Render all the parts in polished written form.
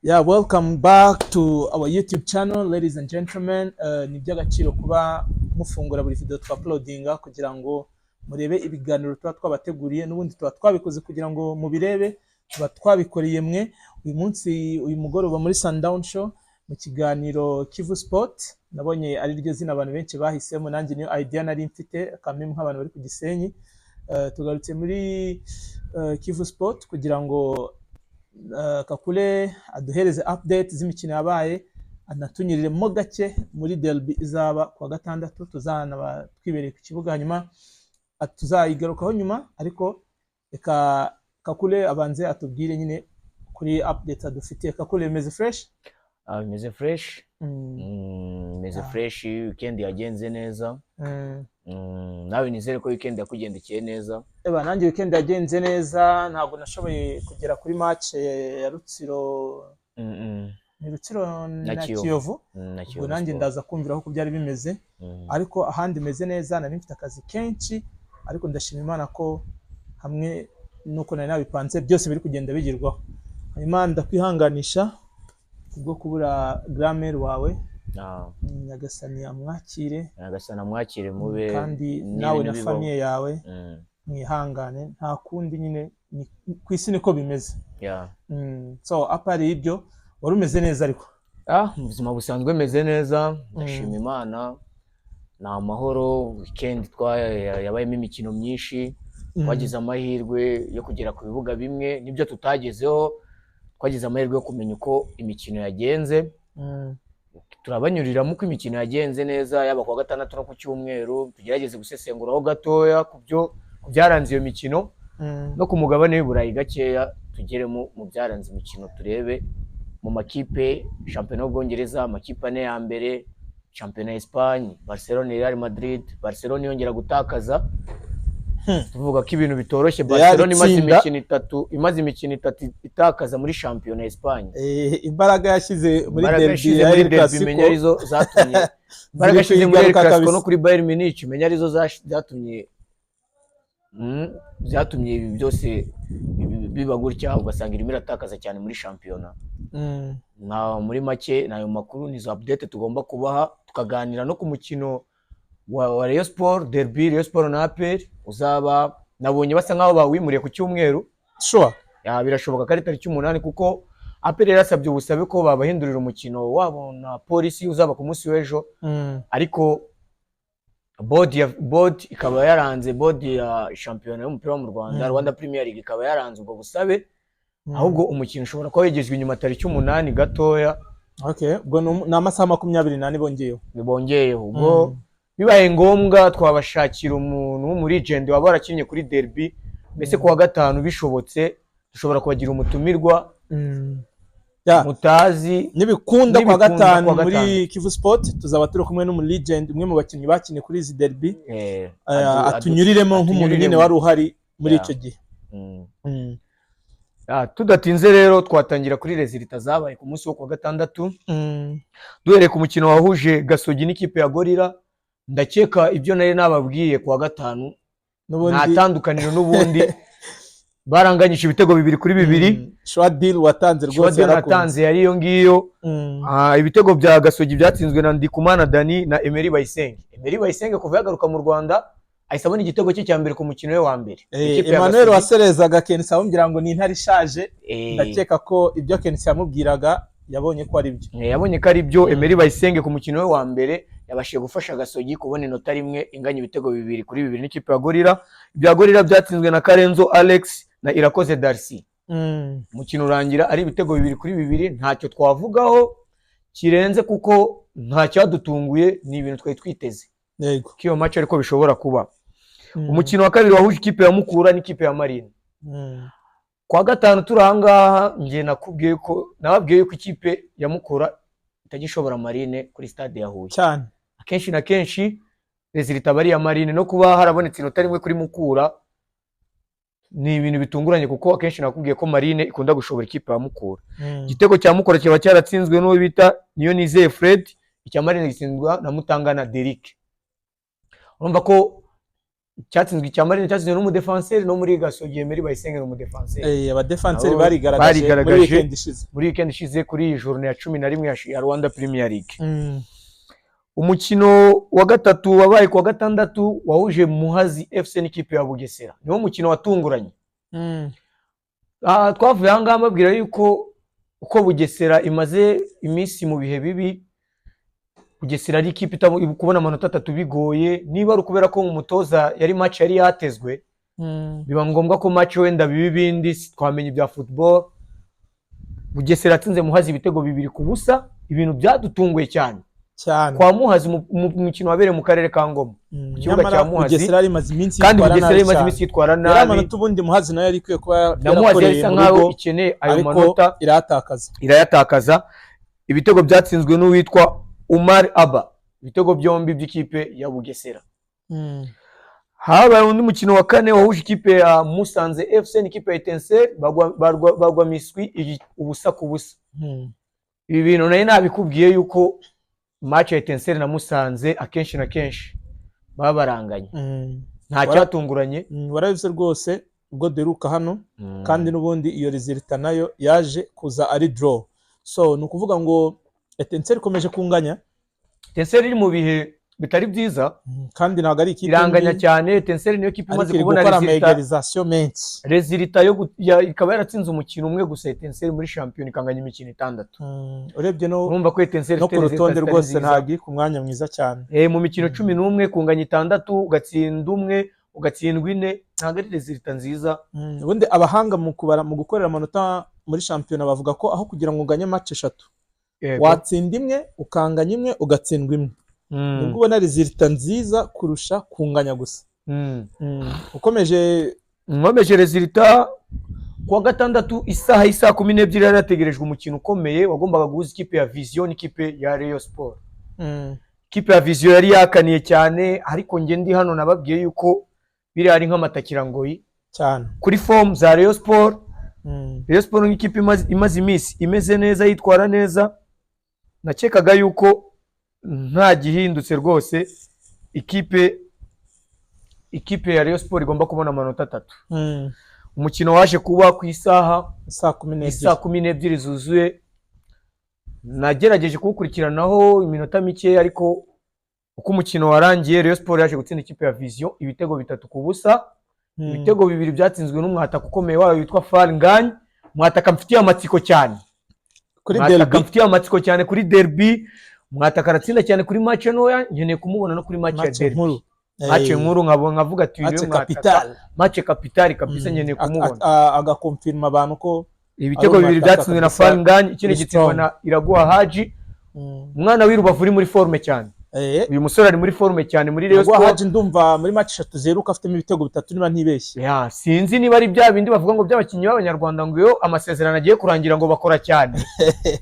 Yeah, welcome back to our YouTube channel, ladies and gentlemen. Ni iby'agaciro kuba mufungura buri video twa-uploadinga kugira ngo murebe ibiganiro tuba twabateguriye. N'ubundi tuba twabikoze kugira ngo mubirebe, tuba twabikoreye mwe. Uyu munsi, uyu mugoroba, muri Sundown Show, mu kiganiro Kivu Sport, nabonye ari ryo zina abantu benshi bahisemo, nanjye niyo idea nari mfite kamwe nk'abantu bari ku Gisenyi. Tugarutse muri Kivu Sport kugira ngo Kakule aduhereze update z'imikino yabaye, anatunyuriremo gake muri derby izaba kuwa gatandatu, tuzanaba twibereye ku kibuga, hanyuma tuzayigarukaho nyuma. Ariko reka Kakule abanze atubwire nyine kuri update adufitiye. Kakule, bimeze fresh? Ah, bimeze fresh. Bimeze fresh, weekend yagenze neza. Nawe nizere ko weekend yakugendekeye neza. Eba, nanjye weekend yagenze neza. Ntabwo nashoboye kugera kuri match ya Rutsiro. Ni Rutsiro na Kiyovu. Kiyovu. Na Ubwo Kiyovu nanjye Sport. ndaza kumviraho uko byari bimeze. Ariko ahandi meze neza, nari mfite akazi kenshi, ariko ndashima Imana ko hamwe nuko nari nabipanze byose biri kugenda bigerwaho. Hanyuma ndakwihanganisha kubwo kubura grand-mère wawe. Nyagasani amwakire. Nyagasani amwakire mube Kandi ni nawe ibintu na bibaho. famille yawe mwihangane, nta kundi nyine, ku isi niko bimeze. So apart y'ibyo, wari umeze neza ariko? Ah, mu buzima busanzwe meze neza, ndashima Imana, ni amahoro. Weekend yabayemo imikino myinshi. Twagize amahirwe yo kugera ku bibuga bimwe nibyo tutagezeho, twagize amahirwe yo kumenya uko imikino yagenze. Turabanyuriramo uko imikino yagenze neza, yaba kuwa gatandatu no ku cyumweru, tugerageze gusesenguraho gatoya ku byaranze iyo mikino no ku mugabane w'i Burayi gakeya, tugeremo mu byaranze imikino, turebe mu makipe, shampiyona y'Ubwongereza, amakipe ane ya mbere, shampiyona ya Espagne, Barcelona, Real Madrid. Barcelona yongera gutakaza. Tuvuga ko ibintu bitoroshye. Real Barcelona imaze itsinda. imikino itatu itakaza muri shampiyona ya Espagne. Imbaraga yashyize muri Imbaraga derby yashyize ya muri El derby Clasico menya arizo zatumye, imbaraga yashyize muri El kuyigaruka Clasico kabisa. no kuri Bayern Munich menya arizo zatumye ibi byose biba gutya, ugasanga irimo iratakaza cyane muri shampiyona. Na muri make ni ayo makuru, ni izo update tugomba kubaha, tukaganira no ku mukino wa Rayon Sport, derby Rayon Sport na APR uzaba, nabonye basa nkaho bawimuriye ku cyumweru. Ya, birashoboka ko ari tariki 8, kuko APR yarasabye ubusabe ko babahindurira umukino wabo na Polisi uzaba ku munsi w'ejo, ariko board ikaba yaranze, board ya shampiyona y'umupira wo mu Rwanda, Rwanda Premier League, ikaba yaranze ubwo busabe. Ahubwo umukino ushobora kuba wigejwe inyuma tariki 8 gatoya. Okay, ubwo ni amasaha 24 bongeyeho. Bongeyeho ubwo. Bibaye ngombwa twabashakira umuntu w'umulegend waba warakinnye kuri derby, mbese kuwa gatanu bishobotse dushobora kubagira umutumirwa mutazi. Nibikunda kwa Nibikunda gatanu kuwa muri gatanu. Kivu Sport tuzaba turi kumwe n'umulegend, umwe mu bakinnyi bakinnye kuri izi derby, atunyuriremo nk'umuntu nyine atunyuriremo. wari uhari muri icyo gihe. Ah, tudatinze rero twatangira kuri résultats zabaye ku munsi wo kuwa gatandatu, duhereye ku mukino wahuje Gasogi n'ikipe ya Gorilla. Ndakeka ibyo nari nababwiye kuwa gatanu nta N'ubundi tandukaniro, n'ubundi baranganyije ibitego 2-2. Shwa deal watanze rwose Shwadil yarakunze. natanze yari iyo ngiyo. Ah, ibitego bya Gasogi byatsinzwe na Ndikumana Dani na Emery Bayisenge. Emery Bayisenge kuva yagaruka mu Rwanda ahise abona igitego cye cya mbere ku mukino we wa mbere. Ikipe ya Emmanuel Gasogi- waserezaga Kensi amubwira ngo ni intare ishaje, ndakeka ko ibyo Kensi yamubwiraga yabonye ko ari byo. Yabonye ko ari byo. Emery Bayisenge ku mukino we wa mbere yabashije gufasha Gasogi kubona inota rimwe, inganya ibitego 2-2 n'ikipe ya Gorilla. Ibya Gorilla byatsinzwe na Karenzo Alex na Irakoze Darcy. Umukino urangira ari ibitego 2-2, ntacyo twavugaho kirenze kuko nta cyadutunguye, ni ibintu twari twiteze ko iyo match ariko bishobora kuba. Umukino wa kabiri wahuje ikipe ya Mukura n'ikipe ya Marine. Kwa gatanu turi ahangaha, njye nakubwiye ko, nababwiye ko ikipe ya Mukura itajya Marine kuri stade ya Huye. Cyane. Akenshi na kenshi résultat aba ari iya Marine, no kuba harabonetse inota rimwe kuri Mukura ni ibintu bitunguranye, kuko akenshi nakubwiye ko Marine ikunda gushobora ikipe ya Mukura. Igitego cya Mukura kiba cyaratsinzwe n'uwo bita Niyonizeye Fred, icya Marine gitsindwa na Mutangana Derrick. Urumva ko Cyatsinzwe icya Marine cyatsinzwe n'umudefanseri, no muri Gasogi Emery Bayisenge ni umudefanseri. Abadefanseri Nabo barigaragaje muri barigaragaje. weekend ishize. Muri weekend ishize, kuri iyi journée ya 11 ya Rwanda Premier League. Umukino wa gatatu wabaye ku wa gatandatu, wahuje Muhazi FC n'ikipe ya Bugesera. Niwo mukino watunguranye. Twavuye aha ngaha mbabwira yuko uko Bugesera imaze iminsi mu bihe bibi, Bugesera ari ikipe kubona amanota 3 bigoye. Niba ari ukubera ko umutoza yari match yari yatezwe, biba ngombwa ko match wenda biba ibindi, twamenya ibya football. Bugesera yatsinze Muhazi ibitego 2-0, ibintu byadutunguye cyane. Cyane. Kwa Muhazi, mu mukino wabereye mu karere ka Ngoma, ku kibuga Nyamara cya Muhazi. Bugesera yari imaze iminsi Kandi yitwara Bugesera nabi imaze cyane. iminsi yitwara Yari nabi. amanota ubundi Muhazi nayo yari ikwiye kuba Na Muhazi yari yarakoreye isa mu nkaho rugo, ikeneye ayo ariko manota, irayatakaza. Irayatakaza. Ibitego byatsinzwe n'uwitwa Umar Aba, ibitego byombi by'ikipe ya Bugesera. Habaye undi mukino wa kane wahuje ikipe ya Musanze FC n'ikipe ya Etincelle, bagwa miswi 0-0. Ibi bintu nari nabikubwiye yuko match ya Etincelle na Musanze akenshi na kenshi baba baranganye. Nta cyatunguranye. Warabivuze rwose ubwo duheruka hano, kandi n'ubundi iyo résultat nayo yaje kuza ari draw. So ni ukuvuga ngo Etincelle ikomeje kunganya. Etincelle iri mu bihe bitari byiza. Kandi ntabwo ari ikipe Iranganya mbi, cyane. Etincelle niyo kipe imaze ariko iri kubona gukora résultat ama égalisation menshi. Résultat yo ikaba yaratsinze umukino umwe gusa Etincelle muri shampiyona, ikanganya imikino 6. Urebye no Urumva ko Etincelle no ku ifite résultat rutonde zitari rwose nziza. ntabwo iri ku mwanya mwiza cyane. Mu mikino 11, kunganya 6, ugatsinda umwe, ugatsindwa 4, ntabwo ari résultat nziza. Ubundi abahanga mu kubara, mu gukorera amanota muri shampiyona, bavuga ko aho kugira ngo unganye match 3, watsinda imwe, ukanganya imwe, ugatsindwa imwe, nibwo ubona résultat nziza kurusha kunganya gusa. Ukomeje. Nkomeje résultat, ku wa gatandatu isaha y'isaa 12 yari yategerejwe umukino ukomeye wagombaga guhuza ikipe ya Vision n'ikipe ya Rayon Sport. Ikipe ya Vision yari yakaniye cyane, ariko njye ndi hano nababwiye yuko biriya ari nk'amatakirangoyi Cyane. kuri forme za Rayon Sport. Rayon Sport nk'ikipe imaze iminsi imeze neza, yitwara neza, nakekaga yuko nta gihindutse rwose ikipe ya Rayon Sport igomba kubona amanota 3. Umukino waje kuba ku isaha saa 12. Isaa 12 zuzuye. Nagerageje kuwukurikiranaho iminota mike, ariko uko umukino warangiye, Rayon Sport yaje gutsinda ikipe ya Vision ibitego 3-0. Ibitego bibiri byatsinzwe n'umwataka ukomeye wayo witwa Fall Ngagne, mwataka mfitiye amatsiko cyane. Kuri Mwataka derby. mfitiye amatsiko cyane kuri derby. Mwataka aratsinda cyane kuri match ntoya, nkeneye kumubona no kuri match ya Match derby, nkuru. Match nkuru, nkavuga ati uyu Match niwe mwataka. capital. Match capital kabisa, nkeneye kumubona. Agakonfirma abantu ko Ibitego ari bibiri umwataka byatsinzwe na kabisa, Fall Ngagne, ikindi ni gitsindwa strong. na Iraguha Haji, umwana w'i Rubavu uri muri forme cyane. Uyu musore ari muri forme cyane muri Rayon Iraguha Sport. Haji ndumva muri match 3 ziheruka afitemo ibitego bitatu niba ntibeshye. Ya, sinzi niba ari bya bindi bavuga ngo by'abakinnyi b'Abanyarwanda, ngo iyo amasezerano agiye kurangira ngo bakora cyane.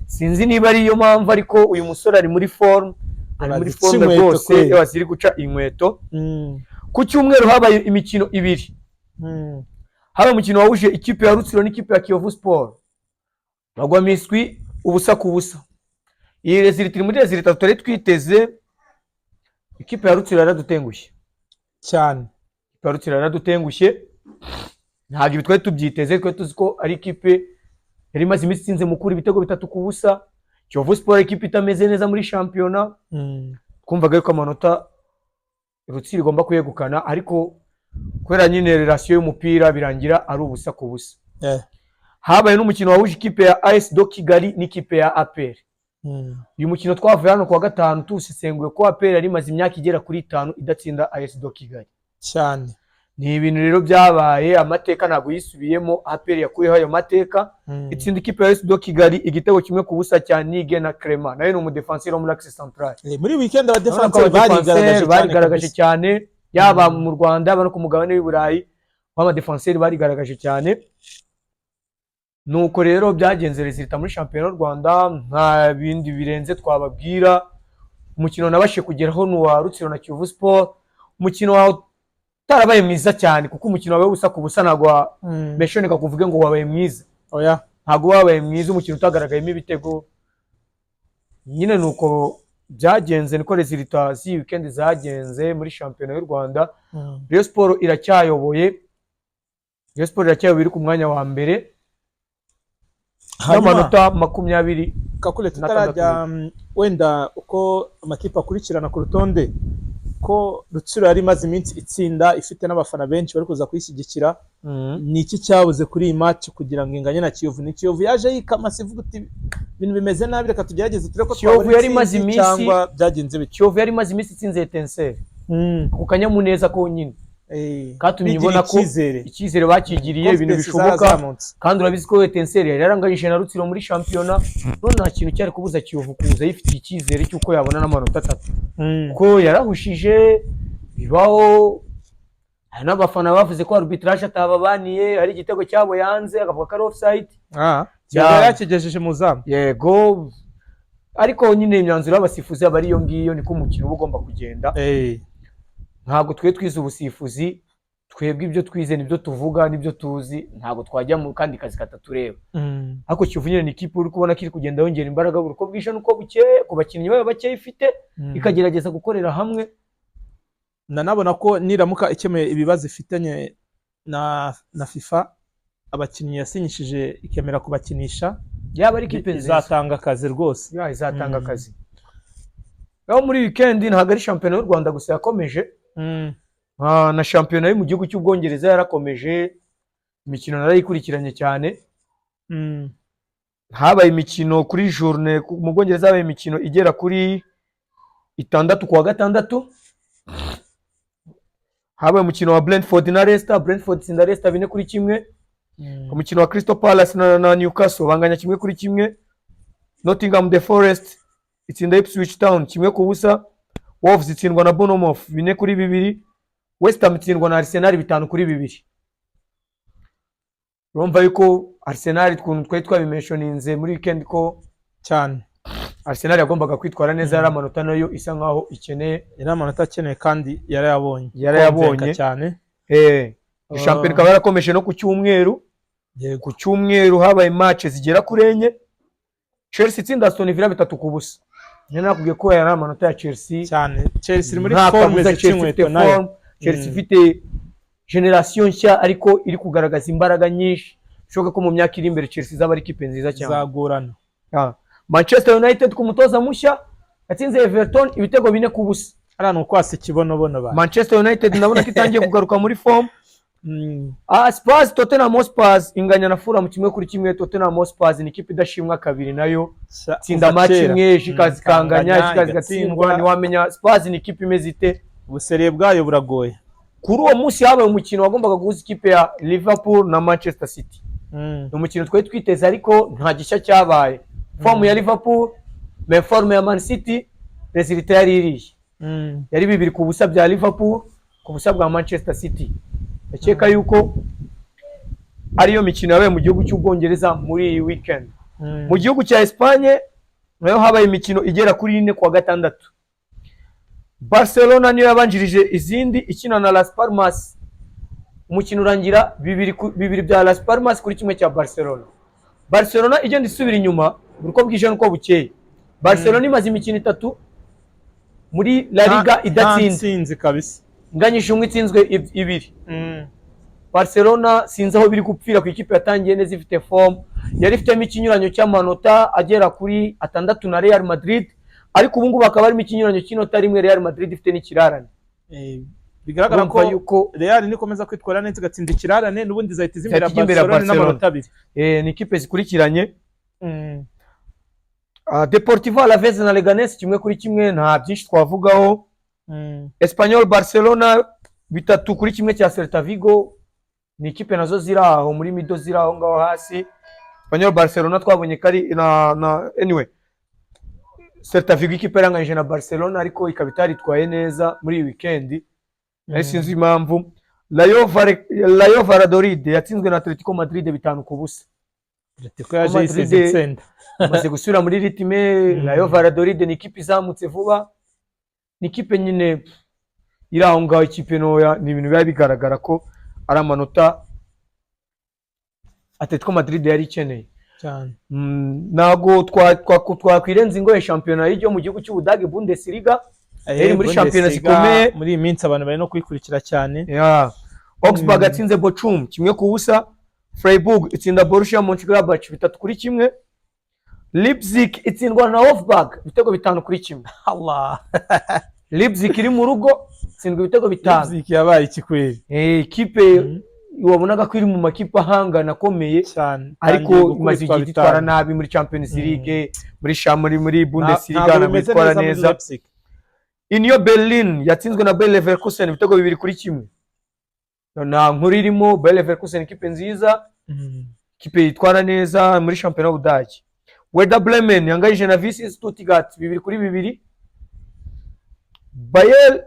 Sinzi niba ari iyo mpamvu, ariko uyu musore ari muri forme, ari muri Bazica forme inkweto rwose. kweli. Ziri guca inkweto. Ku cyumweru habaye imikino ibiri. Habaye umukino wahuje ikipe ya Rutsiro n'ikipe ya Kiyovu Sport, bagwa miswi 0-0. Iyi résultat iri muri résultat tutari twiteze. Ikipe ya Rutsiro yaradutengushye. Cyane. Ikipe ya Rutsiro yaradutengushye, ntabwo ibi twari tubyiteze. Twari tuzi ko ari ikipe yari imaze iminsi itsinze Mukura ibitego 3-0. Kiyovu Sport ikipe itameze neza muri shampiyona. Twumvaga yuko amanota Rutsiro igomba kuyegukana, ariko kubera nyine relation y'umupira birangira ari 0-0. Habaye n'umukino wahuje ikipe ya AS de Kigali n'ikipe ya APR. Uyu mukino twavuye hano kuwa gatanu tuwusesenguye ko APR yari imaze imyaka igera kuri 5 idatsinda AS de Kigali. Cyane. Ni ibintu rero byabaye amateka, ntabwo yisubiyemo. APR yakuyeho ayo mateka, itsinda ikipe ya AS de Kigali igitego 1-0 cya Nige na Clement, nawe ni umudefanseri wo muri axe central. Muri weekend Urabona ko abadefanseri barigaragaje abadefanseri cyane barigaragaje kabisa. cyane, yaba mu Rwanda, yaba no ku mugabane w'i Burayi, w'abadefanseri barigaragaje cyane. Nuko rero byagenze résultat muri shampiyona y'u Rwanda, nta bindi birenze twababwira. Umukino nabashe kugeraho ni uwa Rutsiro na Kiyovu Sport, umukino wawe utarabaye mwiza cyane, kuko umukino wabaye 0-0, ntabwo meshoneka kuvuge ngo wabaye mwiza. Oya. Ntabwo wabaye mwiza, umukino utagaragayemo ibitego nyine, nuko Byagenze, niko résultats z'iyi weekend zagenze muri shampiyona y'u Rwanda. Rayon Sport iracyayoboye, Rayon Sport iracyayoboye, iri ku mwanya wa mbere Hanyuma, n'amanota 26. Kakule, tutarajya wenda uko amakipe akurikirana ku rutonde, ko Rutsiro yari imaze iminsi itsinda, ifite n'abafana benshi bari kuza kuyishyigikira, ni iki cyabuze kuri iyi match kugira ngo inganye na Kiyovu? Ni Kiyovu yaje yikamasa ivuga uti ibintu bimeze nabi, reka tugerageze turebe ko Kiyovu twabona yari imaze intsinzi, cyangwa byagenze bityo? Kiyovu yari imaze iminsi itsinze Etincelle ku kanyamuneza konyine katumye Bigiriye ibona ko icyizere. Icyizere bakigiriye, ibintu Confidence bishoboka. zarazamutse. Kandi urabizi ko Etincelle yari yaranganyije na Rutsiro muri shampiyona, none nta kintu cyari kubuza Kiyovu kuza yifitiye icyizere cy'uko yabona n'amanota 3, kuko yarahushije bibaho. Hari n'abafana bavuze ko arbitrage atababaniye, hari igitego cyabo yanze akavuga ko ari offside. Kiyovu yari yakigejeje mu zamu. Yego, ariko nyine imyanzuro y'abasifuzi aba ari iyo ngiyo, niko umukino uba ugomba kugenda. Ntabwo twe twize ubusifuzi, twebwe ibyo twize nibyo tuvuga, nibyo tuzi, ntabwo twajya mu kandi kazi katatureba. Ariko Kiyovu nyine ni ikipe uri kubona ko iri kugenda yongera imbaraga buri uko bwije n'uko bukeye ku bakinnyi bayo bakeya ifite, ikagerageza gukorera hamwe. Nanabona ko niramuka ikemuye ibibazo ifitanye na FIFA, abakinnyi yasinyishije ikemera kubakinisha, yaba ari ikipe nziza. Izatanga akazi rwose. Ya, izatanga akazi. Naho muri weekend ntabwo ari shampiyona y'u Rwanda gusa yakomeje, na shampiyona yo mu gihugu cy'Ubwongereza yarakomeje. Imikino narayikurikiranye cyane. Habaye imikino kuri journée mu Bwongereza, habaye imikino igera kuri 6 kuwa gatandatu. Habaye umukino wa Brentford na Leicester, Brentford itsinda Leicester 4-1. Umukino wa Crystal Palace na Newcastle banganya 1-1. Nottingham the Forest itsinda Ipswich Town 1-0. Wolves itsindwa na Bournemouth 4-2. West Ham itsindwa na Arsenal 5-2. Urumva yuko Arsenal, ukuntu twari twabimentioninze muri weekend ko cyane Arsenal yagombaga kwitwara neza, yari amanota nayo isa nkaho ikeneye. Yari amanota akeneye kandi yarayabonye. Yarayabonye. Convainca cyane. Shampiyona ikaba yarakomeje no ku cyumweru. Ku cyumweru habaye match zigera kuri 4. Chelsea itsinda Aston Villa 3-0. Njye nakubwiye ko yari amanota ya Chelsea. Cyane, Chelsea iri muri Nta forme kabuza zica Chelsea ifite inkweto nayo. form, Chelsea ifite generation nshya ariko iri kugaragaza imbaraga nyinshi. Bishoboka ko mu myaka iri imbere Chelsea izaba ari ikipe nziza cyane. Izagorana. Manchester United ku mutoza mushya yatsinze Everton ibitego 4-0. Hariya ni ukwasa ikibonobono ba Manchester United ndabona ko itangiye kugaruka muri form. Spurs, Tottenham Hotspur inganya na Fulham 1-1. Tottenham Hotspur ni ikipe idashimwa kabiri nayo, tsinda Kuva match kera. imwe, ejo ikaza ikanganya, ejo ikaza igatsindwa, ntiwamenya Spurs ni ikipe imeze ite. Ubuseriye bwayo buragoye. Kuri uwo munsi habaye umukino wagombaga guhuza ikipe ya Liverpool na Manchester City. Ni umukino twari twiteze, ariko nta gishya cyabaye. Forme ya Liverpool mais forme ya Man City, résultat yari iriye, yari 2-0 bya Liverpool ku busa bwa Manchester City. Ndakeka yuko ariyo mikino yabaye mu gihugu cy'Ubwongereza muri iyi weekend. Mu gihugu cya Espagne nayo habaye imikino igera kuri 4 kuwa gatandatu. Barcelona niyo yabanjirije izindi ikina na Las Palmas, umukino urangira 2 bya Las Palmas kuri 1 cya Barcelona. Barcelona igenda isubira inyuma buri uko bwije n'uko bukeye. Barcelona imaze imikino 3 muri La Liga Nta idatsinze. Ntsinzi kabisa. Inganyije umwe, itsinzwe 2. Barcelona sinzi aho biri gupfira ku ikipe yatangiye neza, ifite form, yari ifitemo ikinyuranyo cy'amanota agera kuri 6 na Real Madrid, ariko ubu ngubu hakaba harimo ikinyuranyo cy'inota 1 Real Madrid ifite n'ikirarane. Bigaragara ko Urumva yuko Real nikomeza kwitwara neza igatsinda ikirarane, n'ubundi izahita iza imbere ya Izahita ijya imbere ya Barcelona Barcelona. n'amanota 2. Ni ikipe zikurikiranye. Deportivo Alaves na Leganes 1-1, nta byinshi twavugaho. Espanyol Barcelona 3-1 cya Celta Vigo, ni ikipe nazo ziri aho muri middle, ziri aho ngaho hasi. Espanyol Barcelona twabonye ko ari na anyway, Celta Vigo ikipe yaranganyije na Barcelona ariko ikaba itaritwaye neza muri iyi weekend, nayo sinzi impamvu. Rayo Valladolid yatsinzwe na Atletico Madrid 5-0. Atletico yaje Madrid yisize insenda. Imaze gusubira muri rythme. Rayo Valladolid ni ikipe izamutse vuba, ni ikipe nyine iri aho ngaho, ikipe ntoya. Ni ibintu biba bigaragara ko ari amanota Atletico Madrid yari ikeneye. Cyane. Ntabwo twakwirenza ingohe shampiyona y'iryo mu gihugu cy'Ubudage, Bundesliga. Iri muri shampiyona Bundesliga, zikomeye. Muri iyi minsi abantu bari no kuyikurikira cyane. Yeah. Augsburg yatsinze Bochum 1-0. Freiburg itsinda Borussia Mönchengladbach 3-1. Leipzig itsindwa na Wolfsburg ibitego 5-1. Allah. Leipzig iri mu rugo itsindwa ibitego 5. Leipzig yabaye iki kweli? Ikipe wabonaga ko iri mu makipe ahangana akomeye, Cyane. ariko Itangiye imaze gukubitwa igihe itwara 5. nabi muri Champions League, muri Bundesliga Ntabwo ntabwo bimeze itwara neza muri neza. Leipzig. Union Berlin yatsinzwe na Bayer Leverkusen ibitego 2-1. Nta nkuru irimo. Bayer Leverkusen, ikipe nziza, ikipe yitwara neza muri shampiyona y'Ubudage. Werder Bremen yanganyije na VfB Stuttgart 2-2. Bayer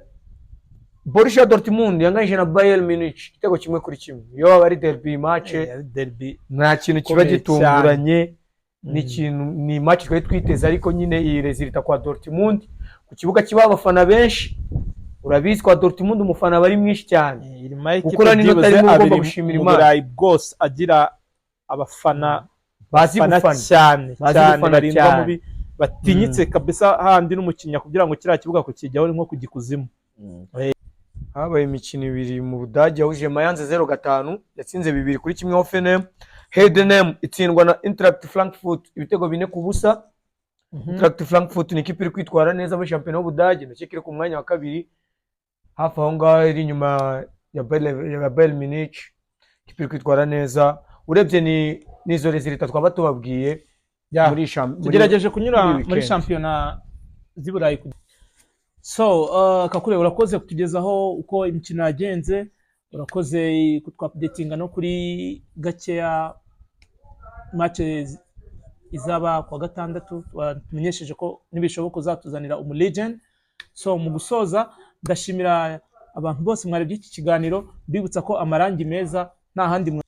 Borussia Dortmund yanganyije na Bayern Munich igitego 1-1. Iyo waba ari derby match, Derby nta kintu kiba ikomeye. gitunguranye, ni ikintu, ni match twari twiteze, ariko nyine iyi résultat kwa Dortmund ku kibuga kiba abafana benshi, urabizi kwa Dortmund umufana aba ari mwinshi cyane. Iri mu makipe Gukora n'inota byibuze rimwe ugomba abiri gushimira mu Imana. Burayi bwose agira abafana bazi bafana gufana cyane Bazi cyane, gufana barindwa cyane. mubi, batinyitse kabisa, handi n'umukinnyi kugira ngo kiriya kibuga kukijyaho ni nko kujya ikuzimu. Habaye imikino ibiri mu Budage yahuje Mainz 05 yatsinze 2-1 Hoffenheim. Heidenheim itsindwa na Eintracht Frankfurt ibitego 4-0. Eintracht Frankfurt ni ikipe iri kwitwara neza muri shampiyona y'Ubudage, ndakeka iri ku mwanya wa kabiri hafi aho ngaho, iri inyuma ya Bayern Munich, ikipe iri kwitwara neza. Urebye ni n'izo résultats twaba tubabwiye Tugerageje kunyura muri muri weekend. shampiyona z'i Burayi. So Kakure, urakoze kutugezaho uko imikino yagenze, urakoze kutwa-updatinga no kuri gakeya match izaba kuwa gatandatu. Watumenyesheje ko nibishoboka uzatuzanira umu legend. So mu gusoza, ndashimira abantu bose mwarebye iki kiganiro, mbibutsa ko amarangi meza nta handi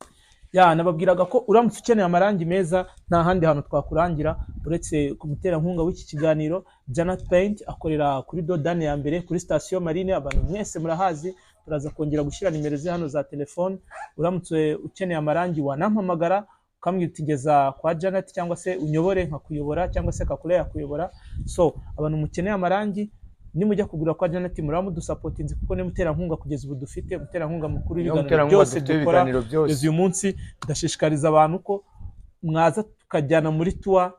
ya nababwiraga ko uramutse ukeneye amarangi meza nta handi hantu twakurangira uretse ku muterankunga w'iki kiganiro, Janet Paint, akorera kuri Dodani ya mbere kuri sitasiyo Marine. Abantu mwese murahazi. Turaza kongera gushyira nimero ze hano za telefone. Uramutse ukeneye amarangi wanampamagara ukambwira uti ngeza kwa Janet, cyangwa se unyobore nkakuyobora, cyangwa se Kakure yakuyobora. So abantu mukeneye amarangi, nimujya kugura kwa Janet muraba mudusupportinze, kuko ni muterankunga kugeza ubu dufite, umuterankunga mukuru Niyo w'ibiganiro muterankunga byose dufite dukora ibiganiro byose. kugeza uyu munsi. Ndashishikariza abantu ko mwaza tukajyana muri tour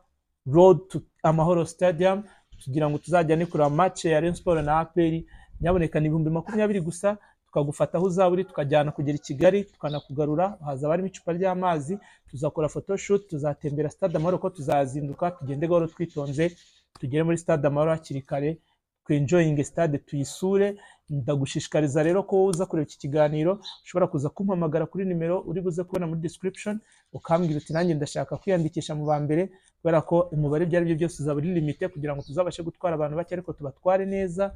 Road to Amahoro Stadium kugira ngo tuzajyane kureba match ya Rayon Sport na APR. Nyaboneka, ni 20,000 gusa, tukagufata aho uzaba uri, tukajyana kugera i Kigali, tukanakugarura. Haza harimo icupa ry'amazi, tuzakora photoshoot, tuzatembera Stade Amahoro, ko tuzazinduka tugende gahoro twitonze, tugere muri Stade Amahoro hakiri kare, twenjoyinge stade, tuyisure. Ndagushishikariza rero ko uza kureba iki kiganiro ushobora kuza kumpamagara kuri nimero uri buze kubona muri description, ukambwira uti nanjye ndashaka kwiyandikisha mu ba mbere, kubera ko umubare ibyo ari byo byose uzaba uri limité, kugira ngo tuzabashe gutwara abantu bake ariko tubatware neza,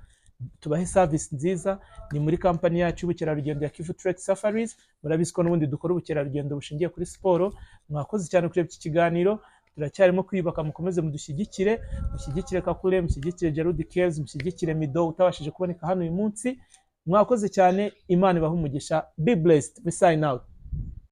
tubahe service nziza. Ni muri kampani yacu y'ubukerarugendo ya Kivu Trek Safaris. Murabizi ko n'ubundi dukora ubukerarugendo bushingiye kuri siporo. Mwakoze cyane kureba iki kiganiro. Turacyarimo kwiyubaka, mukomeze mudushyigikire, mushyigikire Kakure, mushyigikire Jarudi Cares, mushyigikire Mido utabashije kuboneka hano uyu munsi. Mwakoze cyane, Imana ibahe umugisha. Be blessed, we sign out.